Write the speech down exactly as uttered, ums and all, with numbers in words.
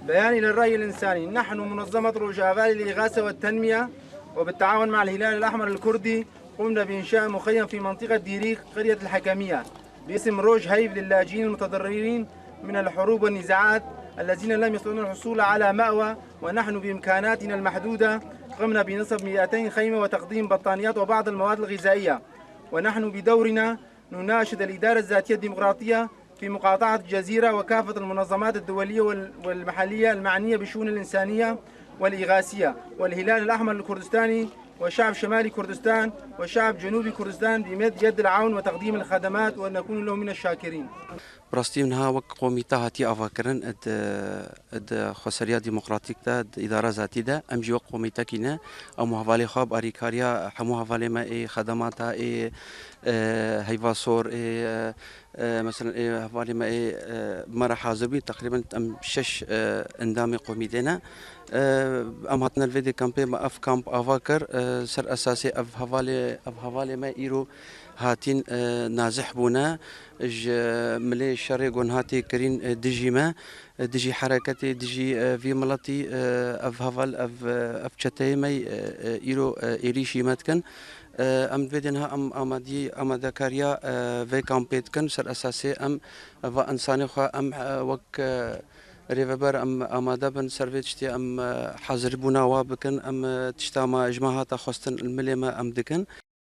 بيان إلى الرأي الإنساني. نحن منظمة روجافا للإغاثة والتنمية وبالتعاون مع الهلال الأحمر الكردي قمنا بإنشاء مخيم في منطقة ديريك قرية الحكمية باسم روج هيف للاجئين المتضررين من الحروب والنزاعات الذين لم يستطيعون الحصول على مأوى، ونحن بإمكاناتنا المحدودة قمنا بنصب مائتين خيمة وتقديم بطانيات وبعض المواد الغذائية. ونحن بدورنا نناشد الإدارة الذاتية الديمقراطية في مقاطعة الجزيرة وكافة المنظمات الدولية وال-، والمحلية المعنية بالشؤون الإنسانية والإغاثية والهلال الأحمر الكردستاني وشعب شمال كردستان وشعب جنوب كردستان بمد يد العون وتقديم الخدمات ونكون لهم من الشاكرين. Bi rastî niha wek komîte hatiye avakirin, di, di xweseriya demokratîk de, di îdara zatî de, em jî wek komîtekî ne, em û hevalê xwe bi alîkariya hemû hevalê me ê xedemata, ê, e, heyva sor, ê, e, e, meselen ê hevalê me ê, e, bi me re hazir bûn. Teqrîben em şeş, e, endamê komîtê ne. E, em hatine li vê dê kampê, me ev kamp ava kir, e, ser esasê ev hevalê, ev hevalê me îro hatîn, e, nazih bûne ji milê şerê ku niha tê kirîn, e, dijî me, e, dijî hereketê, dijî, e, vî miletî, e, ev heval, ev, e, ev çeteyê me, e, e, îro, e, êrîşî me dikin. E, em di vê dê niha em amadî-, amadekariya, e, vê kampê dikin. Ser esasê em va însanê xwe em, e, wek, e, rêveber em amade bin ser vê tiştê, em, e, hazir bûna wa bikin, em, e, tişta me ji me hate xwestin li milê me em dikin.